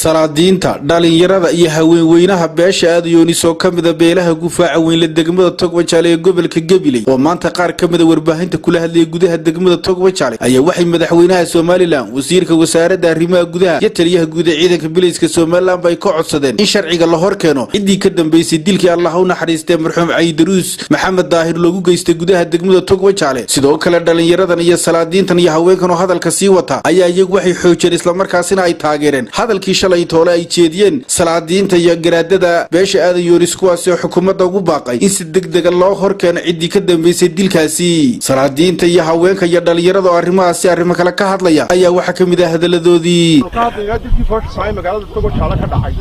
Salaadiinta, dhalinyarada iyo haweenweynaha beesha Aadayoonis oo ka mida beelaha Gufaaca Weynle degmada Togwajaale ee gobolka Gabiley, oo maanta qaar ka mida warbaahinta kula hadlayay gudaha degmada Togwajaale, ayaa waxay madaxweynaha Somaliland, wasiirka wasaaradda arrimaha gudaha iyo taliyaha guud ee ciidanka bilayska Somaliland bay ka codsadeen in sharciga la hor keeno ciddii ka dambeysay dilkii, Allah u naxariistee, marxuum Caydaruus Maxamed Daahir loogu geystay gudaha degmada Togwajaale. Sidoo kale dhalinyaradan iyo salaadiintan iyo haweenkan oo hadalka sii wata ayaa iyagu waxay xoojiyeen, islamarkaasina ay taageereen hadalkii shalay toole ay jeediyeen salaadiinta iyo garaadada beesha Aadan Yoonis, kuwaasi oo xukuumadda ugu baaqay in si degdega loo hor keeno ciddii ka dambeysay dilkaasi. Salaadiinta iyo haweenka iyo dhalinyarada oo arrimahaasi arrimo kale ka hadlaya ayaa waxaa ka mid ah hadaladoodii. Ka hadlaynaa dilkii foosha socay magaalada Togwajaale ka dhacay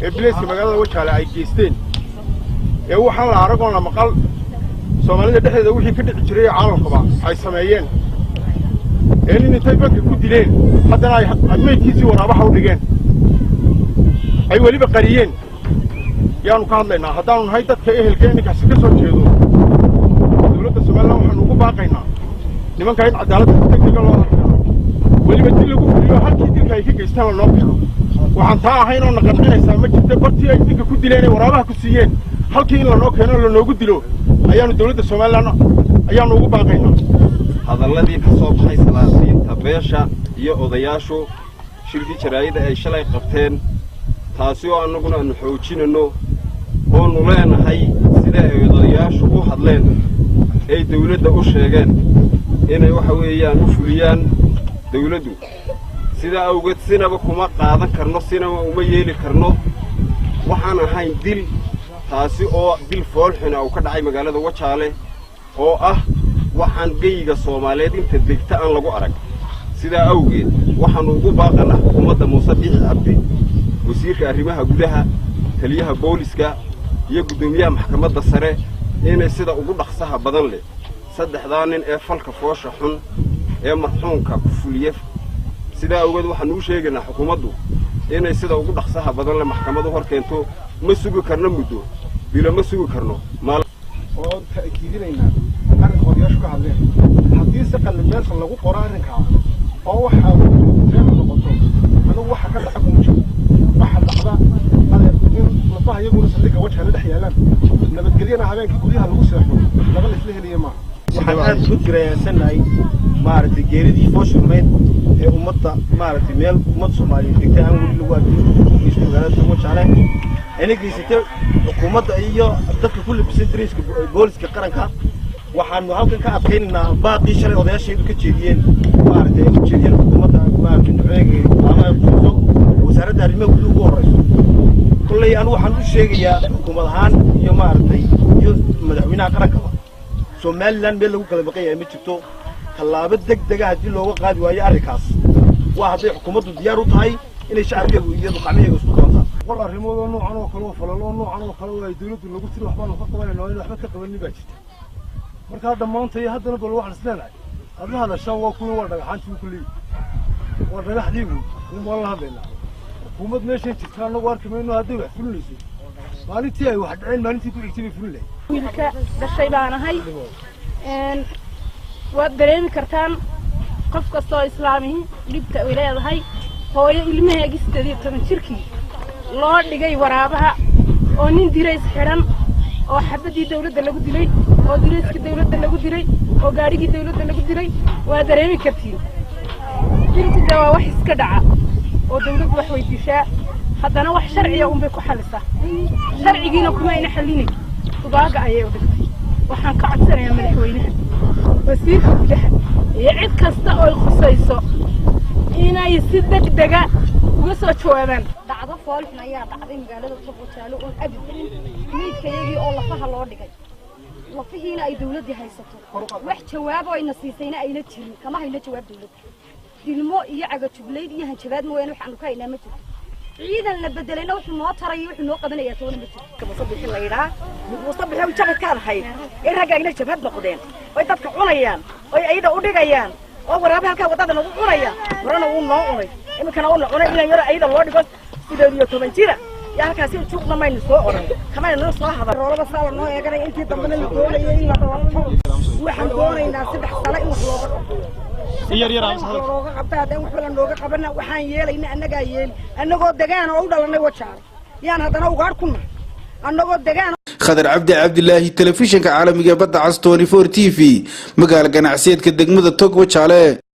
ee bilayska magaalada Wajaale ay geysteen, ee waxaan la arag oon la maqal Soomaalida dhexdeeda wixii ka dhici jiray ee caalamkaba ay sameeyeen, ee nin intay banka ku dileen haddana ay meydkiisii waraabaha u dhigeen, ay weliba qariyeen, yaanu ka hadlaynaa. Haddaanu nahay dadka ehelka ee ninkaasi ka soo jeedo, dowladda Somaliland waxaanu ugu baaqaynaa nimankaa in cadaaladda si degdega loo horkeeno, weliba dil lagu fuliyo, halkii dilka ay ka geystaan lanoo keeno. Waxaan taa ahayn oo na qancinaysaa ma jirta. Bartii ay dilka ku dileen ee waraabaha ku siiyeen, halkii in lanoo keeno, lanoogu dilo ayaanu dowladda Somaliland ayaanu ugu baaqaynaa. Hadalladii ka soo baxay salaadiinta beesha iyo odayaashu shirkii jaraa'ida ay shalay qabteen, taasi oo annaguna aanu xoojinanno oonu leenahay sida ay odayaashu u hadleen ay dawladda u sheegeen inay waxa weeyaan u fuliyaan dawladdu. Sidaa awgeed sinaba kuma qaadan karno, sinaba uma yeeli karno waxaan ahayn dil, taasi oo dil foolxuna uu ka dhacay magaalada Wajaale, oo ah waxaan geyiga Soomaaliyeed inta degta aan lagu arag. Sidaa awgeed waxaannu ugu baaqanaa xukuumadda Muuse Biixi Cabdi, wasiirka arrimaha gudaha, taliyaha booliska iyo guddoomiyaha maxkamadda sare inay sida ugu dhaqsaha badan leh saddexdaa nin ee falka foosha xun ee marxuumka ku fuliya. Sidaa awgeed waxaannu u sheegaynaa xukuumaddu inay sida ugu dhaqsaha badan leh maxkamadu hor keento. Ma sugi karno muddo bilo, ma sugi karno. Oo ta'kiidinaynaa arrinka odayaashu ka hadleen. Haddii si qalin meesha lagu qoro arrinkaa oo waxaa teena noqoto, anigu waxa ka dhaca kuma jiro. Waxa dhacda, adeer, in lafaha iyaguna saldhigga Wajaale dhex yaalaan, nabadgelyana habeenkii guryaha lagu seexdo laba laisla helaya maaha. Waxaan aad ugu tirayaasanahay, maaragtay, geeridii foosha xumayd ee ummadda, maaragtay, meel ummad Soomaaliyeed degtay aan weli lagu arkin ku geystay magaalada Wajaale, ayna geysatay xukuumadda iyo dadka ku labisan dariiska booliska qaranka. Waxaanu halkan ka adkaynaynaa baaqii shalay odayaashaydu ka jeediyeen, maaragtay, ay u jeediyeen xukuumadda, maaragtay, nuceega ama ay khusayso wasaaradda arrimaha gudaha ugu horreyso. Kolley anigu waxaan u sheegayaa xukuumad ahaan iyo, maaragtay, iyo madaxweynaha qarankaba, Somaliland meel lagu kala maqan yahay ma jirto. Tallaabo deg dega haddii looga qaadi waayo arrinkaas, waa hadday xukuumaddu diyaar u tahay inay shacabkeegu iyadu qacmaheega isku doontaan. 100 arrimood oo noocan oo kale oo falal oo noocan oo kale oo ay dawladdu nagu tiri waxbaanu ka qabanayna in waxba ka qabanin baa jirta. Markaa dhammaantay haddana bal waxaan is leenahay aad la hadashaan waa kuwii, waa dhagaxaantii ku leeyihi, waa dhagaxdii un waan la hadlaynaa. Xukuumad meeshan jirta annagu arki mayno. Hadday wax fulinayso, maalintii ay wax dhaceen maalintii ku xigtay bay fulin lahayd. Wiilka dhashay baan ahay. Waad dareemi kartaan qof kastoo islaamihi dhibta ay leedahay hooyo ilmaheegi 18 jirkii loo dhigay waraabaha, oo nin dirays xidhan oo xabaddii dawladda lagu dilay, oo dirayskii dawladda lagu dilay, oo gaadhigii dawladda lagu dilay. Waa dareemi kartiin, dilku dee waa wax iska dhaca oo dawladdu wax weydiishaa, haddana wax sharciya unbay ku xallisaa. Sharcigiina kuma ayna xallinin, dugaaga ayay u dhigtay. Waxaan ka codsanayaa madaxweynaha, wasiirka gudaha iyo cid kasta oo ay khusayso inay si degdega uga soo jawaabaan. Dhacdo foolxun ayaa dhacday magaalada Togwajaale oon abid dhicin, meydkayagii oo lafaha loo dhigay, lafihiina ay dawladdii haysato, wax jawaabo ayna siisayna ayna jirin. Kama hayno jawaab dawladda. Dilmo iyo cagajuglayd iyo hanjabaad mooyaane waxaanu ka haynaa ma jirto. Ciidan la bedelayna wuxuu noo tarayo, wuxuu noo qabanayaa toona ma jirto. Musabixi la yidhaa, Musabixi jabhadkaan ahayd ee raggaagna jabhad noqdeen oy dadka cunayaan oy ayada u dhigayaan oo waraabe halkaa waddada nagu cunaya. Horena wuu noo cunay, iminkana uuna cunay. Inan yaro ayada loo dhigo 18 jira yaa halkaasi juuqna maynu soo odhan, kamaynu soo hadal. Roolaba saa la noo eeganaya, intii dambena la doonayay in la dhoofo. Waxaan doonaynaa 3 sano in wax looga qabto. Looga qabta haddaan waxba la nooga qabana, waxaan yeelayna annagaa yeeli. Annagoo degaan oo u dhalanay Wajaale yaan haddana ugaadh ku nahay, annagoo degaan. Khadar Cabdi Cabdilaahi, telefishinka caalamiga ee Badda Cas 24 TV, magaala ganacsiyeedka degmada Tog Wajaale.